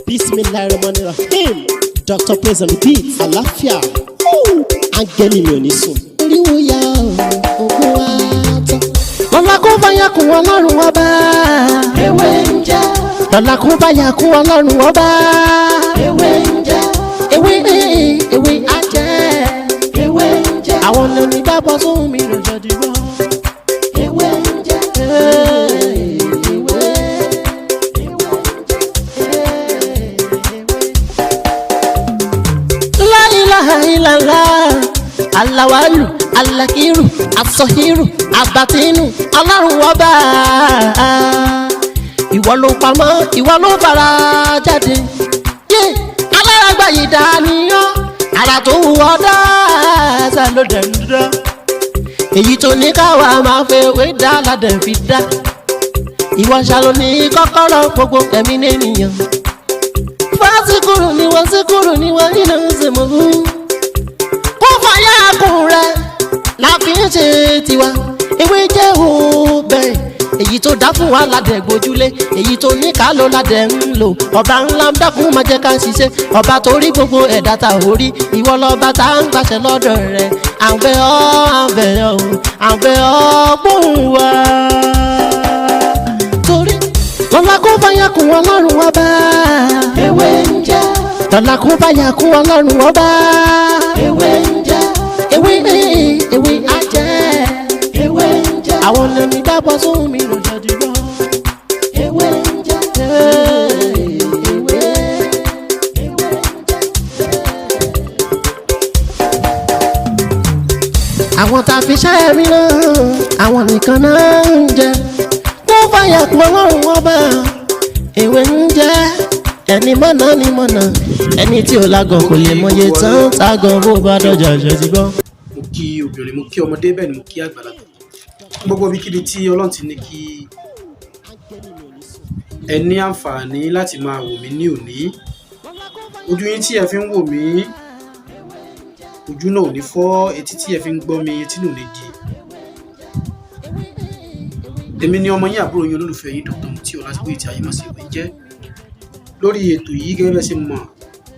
Bismillahirrahmanirrahim. Dr. Praise on the beat. Àlàáfíà. Áńgẹ́lì mi ò ní sùn. Oríwo ya ògùn wa tán. Lọ́la kó bá yà kún Ọlọ́run Ọba. Ewé ń jẹ́. Lọ́la kó bá yà kún Ọlọ́run Ọba. Ewé ń jẹ́. Ewé ewé á jẹ́. Ewé ń jẹ́. Àwọn onígbàgbọ́ sóhun mi ló jẹ́ dìbò. Ewé ń jẹ́. Ewé. La ilaha illallah. Alawalu, alakiru, asọhiru, abatinu, Ọlọ́run Ọba. Ìwọ ló pamọ́, ìwọ ló fara jáde. Yé alárágbá yìí dániyán, ara tó wù ọ́ dáadáa ló dẹ̀ ń dán. Èyí tó ní káwa máa fẹ́ wé dá ládẹ̀ fi dá. Ìwọ ṣàlò ní kọ́kọ́rọ́ gbogbo ẹ̀mí nìyẹn. Fásikúrú ni wọ́n síkúrú ni wọ́n nínú ìsìnkú. Kó fàyà kùn rẹ̀ la fi ń ṣe tiwa. Ewé jẹ́ òbẹ̀. Èyí tó dá fún wa ládẹ̀ gbójúlé. Èyí tó ní ká ló ládẹ̀ ń lò. Ọba ńlá ń dákun máa jẹ́ ká ṣiṣẹ́. Ọba tó rí gbogbo ẹ̀dá ta ò rí. Ìwọ lọ́ba tá ń gbàṣẹ lọ́dọ̀ rẹ̀. À ń bẹ̀ ọ́, à ń bẹ̀ ọ́, à ń bẹ̀ ọ́ gbóhùn wa. Torí lọ́la kó bá yà kún Ọlọ́run Ọba. Ewé ń jẹ́. Lọ́la kó bá yà kún Ọlọ́run Ọba. Ewé ń jẹ́. Ewé ewé á jẹ́. Ewé ń jẹ́. Àwọn onígbàgbọ́ sóhun mi ló jẹ́ dìbò. Ewé ń jẹ́. Ewé. Àwọn tá a fi ṣẹ́ mi náà, àwọn nìkan náà ń jẹ. Kó fàyà kún Ọlọ́run Ọba. Ewé ń jẹ́. Ẹni mọ̀nà ni mọ̀nà. Ẹni tí ò lágọ̀ kò lè mọye tán tágọ̀ bó bá dọ̀jà ṣe ti gbọ́. Mo kí obìnrin, mo kí ọmọdé, bẹ́ẹ̀ ni mo kí àgbàlagbà, gbogbo ibikíbi tí Ọlọ́run ti ní kí ẹ ní àǹfààní láti máa wò mí ní òní. Ojú yín tí ẹ fi ń wò mí, ojú náà ò ní fọ́. Etí tí ẹ fi ń gbọ́ mi, etí náà ò ní di. Èmi ni ọmọ yín, àbúrò yín, olólùfẹ́ yín, Dr. Mutiu Ọlátìbóyè tí ayé mọ̀ sí ìwé jẹ́. Lórí ètò yìí, gẹ́gẹ́ bẹ́ẹ̀ ṣe mọ̀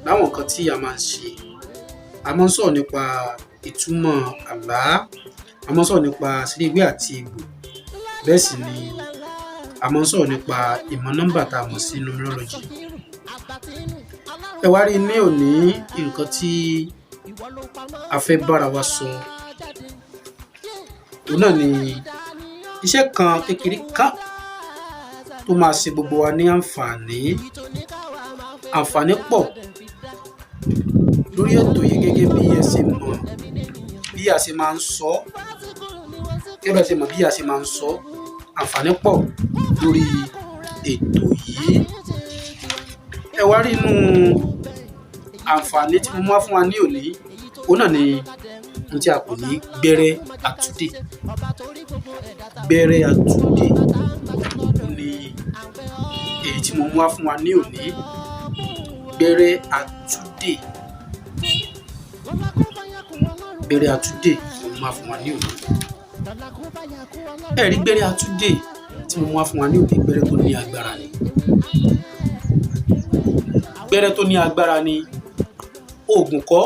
láwọn nǹkan tí a máa ń ṣe, a máa ń sọ̀rọ̀ nípa ìtumọ̀ àlá, a máa ń sọ̀rọ̀ nípa àṣírí ewé àti egbò, bẹ́ẹ̀ sì ni a máa ń sọ̀rọ̀ nípa ìmọ̀ nọ́mbà tá a mọ̀ sí numerology. Ẹ wá rí ní òní, nǹkan tí a fẹ́ bára wa sọ òun náà ni iṣẹ́ kan kékeré kan tó máa ṣe gbogbo wa ní àǹfààní. Àǹfààní pọ̀ lórí ètò yìí. Gẹ́gẹ́ bí ẹ ṣe mọ̀ bí a ṣe máa ń sọ, gẹ́gẹ́ bí ẹ ṣe mọ̀ bí a ṣe máa ń sọ, àǹfààní pọ̀ lórí ètò yìí. Ẹ wá rí inú àǹfààní tí mo mú wá fún wa ní òní, òun náà ni ohun tí a pè ní gbẹ́rẹ́ àtúndè. Gbẹ́rẹ́ àtúndè ni èyí tí mo mú wá fún wa ní òní. Gbẹ́rẹ́ àtúndè, gbẹ́rẹ́ àtúndè mo mú wá fún wa ní òní. Ẹ rí gbẹ́rẹ́ àtúndè tí mo mú wá fún wa ní òní, gbẹ́rẹ́ tó ní agbára ni. Gbẹ́rẹ́ tó ní agbára ni, oògùn kọ́,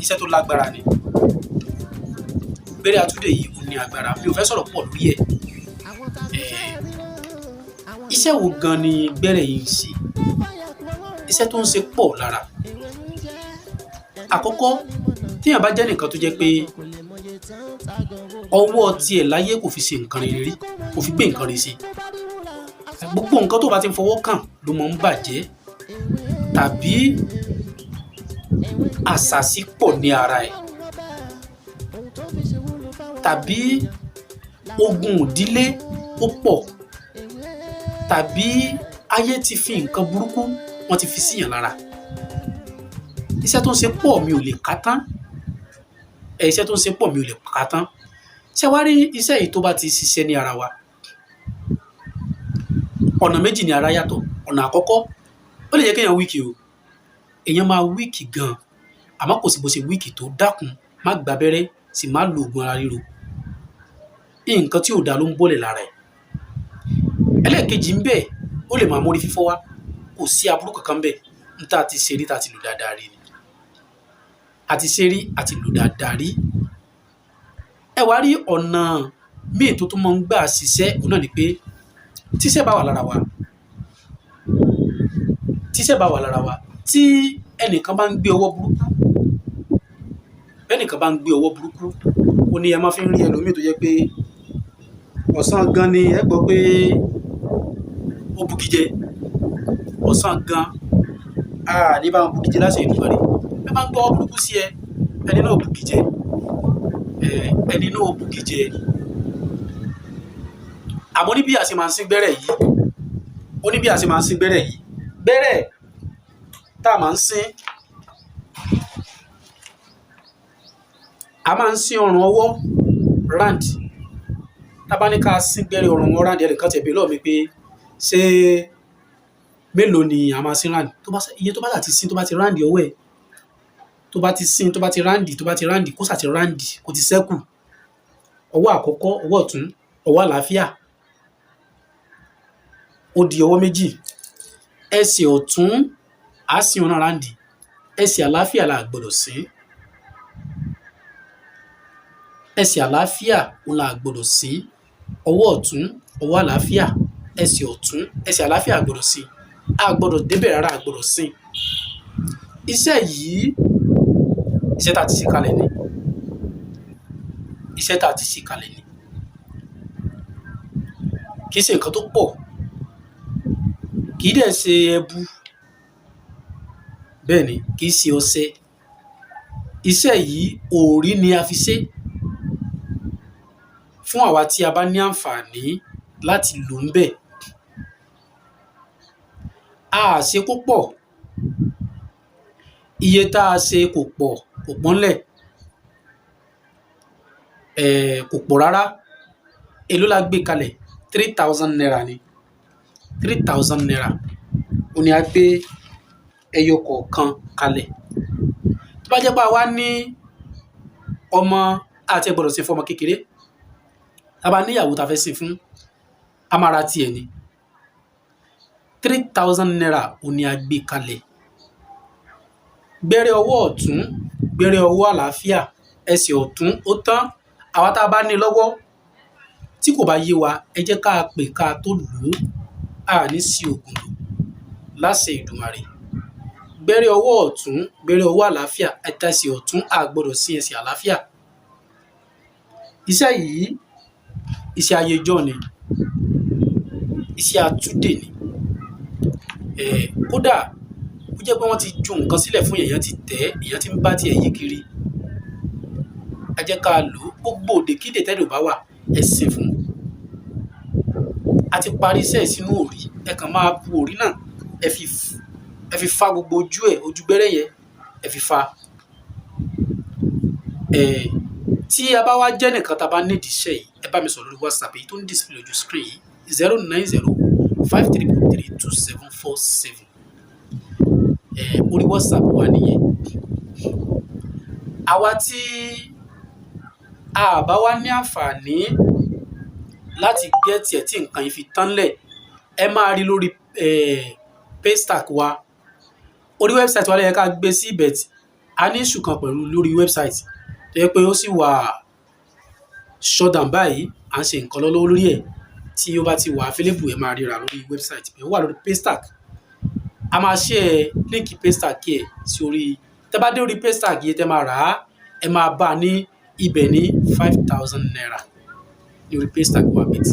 iṣẹ́ tó lágbára ni. Gbẹ́rẹ́ àtúndè yìí, ó ní agbára. Mi ò fẹ́ sọ̀rọ̀ pọ̀ lórí ẹ̀. Iṣẹ́ wo gan ni gbẹ́rẹ́ yìí ń ṣe? Iṣẹ́ tó ń ṣe pọ̀ lára. Àkọ́kọ́, téèyàn bá jẹ́ nìkan tó jẹ́ pé ọwọ́ tiẹ̀ láyé kò fi ṣe nǹkan rere rí, kò fi gbé nǹkan rere ṣe, gbogbo nǹkan tó bá ti ń fọwọ́ kàn ló máa ń bàjẹ́, tàbí àṣàsí pọ̀ ní ara ẹ̀, tàbí ogun ìdílé ó pọ̀, tàbí ayé ti fi nǹkan burúkú, wọ́n ti fi síyàn lára, iṣẹ́ tó ń ṣe pọ̀, mi ò lè kà tán. Ẹ iṣẹ́ tó ń ṣe pọ̀, mi ò lè kà tán. Ṣé wá rí iṣẹ́ yìí, tó bá ti ṣiṣẹ́ ní ara wa, ọ̀nà méjì ni ara yàtọ̀. Ọ̀nà àkọ́kọ́, ó lè jẹ́ kéèyàn weak o. Èèyàn máa weak gan, àmọ́ kò sí bó ṣe weak tó, dákun, má gbàbẹ́rẹ́, sì má lo oògùn ara ríro. Nǹkan tí ò dáa ló ń bọ́lẹ̀ lára ẹ̀. Ẹlẹ́ẹ̀kejì ń bẹ, ó lè máa mórí fífọ́ wá. Kò sí aburú kankan ń bẹ. N tá a ti ṣe rí, tá a ti lò dáadáa rí ni. A ti ṣe rí, a ti lò dáadáa rí. Ẹ wá rí ọ̀nà míì tó tún máa ń gbà ṣiṣẹ́, òun náà ni pé tíṣẹ́ bá wà lára wa, tíṣẹ́ bá wà lára wa, tí ẹnìkan bá ń gbé ọwọ́ burúkú, bẹ́nìkan bá ń gbé ọwọ́ burúkú, ó ní ẹ máa fi ń rí ẹlòmíì tó jẹ́ pé ọ̀sán gan ni ẹ gbọ́ pé ó bugi jẹ. Ọ̀sán gan, a ní bá wọn bugi jẹ láṣẹ Èdùmàrè. Ẹ máa ń gbọ́ ọwọ́ burúkú sí ẹ, ẹni náà ó bugi jẹ. Ẹni náà ó bugi jẹ. Àmọ́ ní bí a ṣe máa ń sín gbẹ́rẹ́ yìí, ó ní bí a ṣe máa ń sín gbẹ́rẹ́ yìí. Gbẹ́rẹ́ tá a máa ń sín, a máa ń sín ọrùn ọwọ́ round. Tá bá ní ká sín gbẹ́rẹ́ ọrùn ọwọ́ round, ẹnìkan tiẹ̀ béèrè lọ́wọ́ mi pé ṣé mélòó ni a máa sín round? Tó bá, iye tó bá ṣà ti sín, tó bá ti round ọwọ́ ẹ̀, tó bá ti sín, tó bá ti round, tó bá ti round, kó ṣà ti round, kó ti circle. Ọwọ́ àkọ́kọ́, ọwọ́ ọ̀tún, ọwọ́ àlàáfíà. Ó di ọwọ́ méjì. Ẹsẹ̀ ọ̀tún, á sín òun náà round. Ẹsẹ̀ àlàáfíà la gbọdọ̀ sín. Ẹsẹ̀ àlàáfíà òun la gbọdọ̀ sín. Ọwọ́ ọ̀tún, ọwọ́ àlàáfíà, ẹsẹ̀ ọ̀tún, ẹsẹ̀ àlàáfíà a gbọdọ̀ sín. A gbọdọ̀ débẹ̀ rárá, a gbọdọ̀ sín. Iṣẹ́ yìí, iṣẹ́ tá a ti ṣe kalẹ̀ ni. Iṣẹ́ tá a ti ṣe kalẹ̀ ni. Kì í ṣe nǹkan tó pọ̀. Kì í dẹ̀ ṣe ẹbu. Bẹ́ẹ̀ ni, kì í ṣe ọṣẹ. Iṣẹ́ yìí, òòrí ni a fi ṣe. Fún àwa tí a bá ní àǹfààní láti lò ń bẹ̀. A à ṣe kó pọ̀. Iye tá a ṣe kò pọ̀, kò pọ́nlẹ̀. Kò pọ̀ rárá. Èló la gbé kalẹ̀? 3,000 naira ni. 3,000 naira. Òun ni a gbé ẹyọ kọ̀ọ̀kan kalẹ̀. Tó bá jẹ́ pé a wá ní ọmọ, a ti ẹ gbọdọ̀ ṣe fún ọmọ kékeré. Tá bá ní ìyàwó ta fẹ́ ṣe fún, a máa ra ti ẹ̀ ni. 3,000 naira òun ni a gbé kalẹ̀. Gbẹ́rẹ́ ọwọ́ ọ̀tún, gbẹ́rẹ́ ọwọ́ àlàáfíà, ẹsẹ̀ ọ̀tún ó tán. Àwa tá a bá ní lọ́wọ́ tí kò bá yé wa, ẹ jẹ́ ká pè ká tó lò ó. A ní sí ògùn lò láṣẹ Èdùmàrè. Gbẹ́rẹ́ ọwọ́ ọ̀tún, gbẹ́rẹ́ ọwọ́ àlàáfíà, ẹsẹ̀ ọ̀tún, a gbọdọ̀ sí ẹsẹ̀ àlàáfíà. Iṣẹ́ yìí, iṣẹ́ ayé ijọ́ ni. Iṣẹ́ atúndè ni. Kódà ó jẹ́ pé wọ́n ti ju nǹkan sílẹ̀ fún èèyàn, ti tẹ̀, èèyàn tí ń bá tí ẹ yí kiri. Ẹ jẹ́ ká lò ó. Gbogbo òdèkídè tẹ́lẹ̀ ò bá wà, ẹ sìn fún un. A ti parí iṣẹ́ yìí sínú òrí. Ẹ kàn máa bu òrí náà, ẹ fi fa gbogbo ojú ẹ̀, ojú gbẹ́rẹ́ yẹn, ẹ fi fa. Tí a bá wá jẹ́ nìkan tá a bá need iṣẹ́ yìí, ẹ bá mi sọ̀rọ̀ lórí WhatsApp èyí tó ń display lójú screen yìí, 09053332747. Orí WhatsApp wa nìyẹn. Àwa tí a bá wá ní àǹfààní láti get ẹ̀ tí nǹkan yìí fi tán lẹ̀, ẹ máa rí lórí Paystack wa. Orí website wa ló yẹ ká gbé sí, but a ní issue kan pẹ̀lú lórí website tó jẹ́ pé ó sì wà shut down báyìí. À ń ṣe nǹkan lọ́wọ́ lórí ẹ̀. Tí ó bá ti wà available, ẹ máa ríra lórí website. Ó wà lórí Paystack. A máa share link Paystack ẹ̀ sí orí. Tẹ bá dé orí Paystack yìí, tẹ máa rà á, ẹ máa bá a ní ibẹ̀ ní 5,000 naira ní orí Paystack wa bẹ́ẹ̀ tí.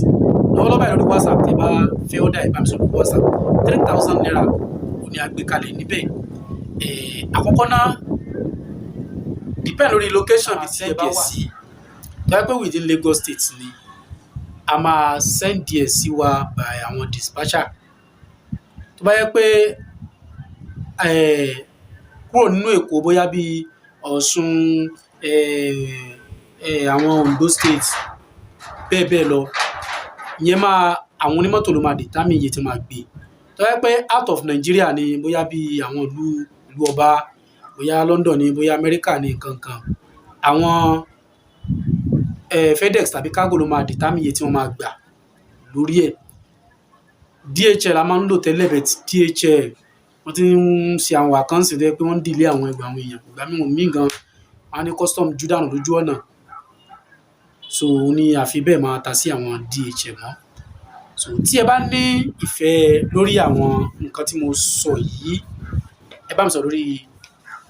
Lọ́wọ́lọ́wọ́ báyìí lórí WhatsApp, tẹ bá fẹ́ order, ẹ bá mi sọ̀rọ̀ lórí WhatsApp. 3,000 naira òun ni a gbé kalẹ̀ níbẹ̀. Àkọ́kọ́ náà, depend lórí location ibi tí ẹ bá wà. Tó bá jẹ́ pé within Lagos State ni, a máa send ẹ̀ sí wa by àwọn dispatcher. Tó bá jẹ́ pé kúrò nínú Èkó, bóyá bí Ọ̀ṣun, àwọn Ondo State, bẹ́ẹ̀ bẹ́ẹ̀ lọ, ìyẹn máa, àwọn onímọ́tò ló máa determine iye tí wọ́n máa gbé. Tó bá jẹ́ pé out of Nigeria ni, bóyá bí àwọn ìlú, ìlú ọba, bóyá London ni, bóyá America ni, nǹkan kan, àwọn FedEx tàbí cargo ló máa determine iye tí wọ́n máa gbà lórí ẹ̀. DHL a máa ń lò tẹ́lẹ̀, but DHL wọ́n ti ń ṣe àwọn àkáǹtì tó jẹ́ pé wọ́n ń delay àwọn ẹrù àwọn èèyàn. Ìgbà míì míì gan, wọ́n á ní custom jú dànù lójú ọ̀nà. So ní àfi bẹ́ẹ̀ máa ta sí àwọn DHL mọ́. So tí ẹ bá ní ìfẹ́ lórí àwọn nǹkan tí mo sọ yìí, ẹ bá mi sọ̀rọ̀ lórí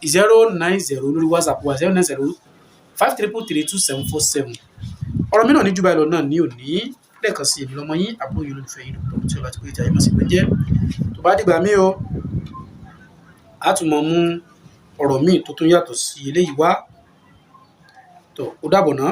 090, lórí WhatsApp wa, 09053332747. Ọ̀rọ̀ mi náà ní jù báyìí lọ náà ní òní. Lẹ́ẹ̀kan sí, èmi lọ́mọ yín, àbúrò yín, olólùfẹ́ yín, Dr. Mutiu Ọlátìbóyè tí ayé mọ̀ sí pé jẹ́. Tó bá dìgbà míì o, a tún mọ̀ mú ọ̀rọ̀ míì tó tún yàtọ̀ sí eléyìí wá. Tó ó dàbọ̀ ná.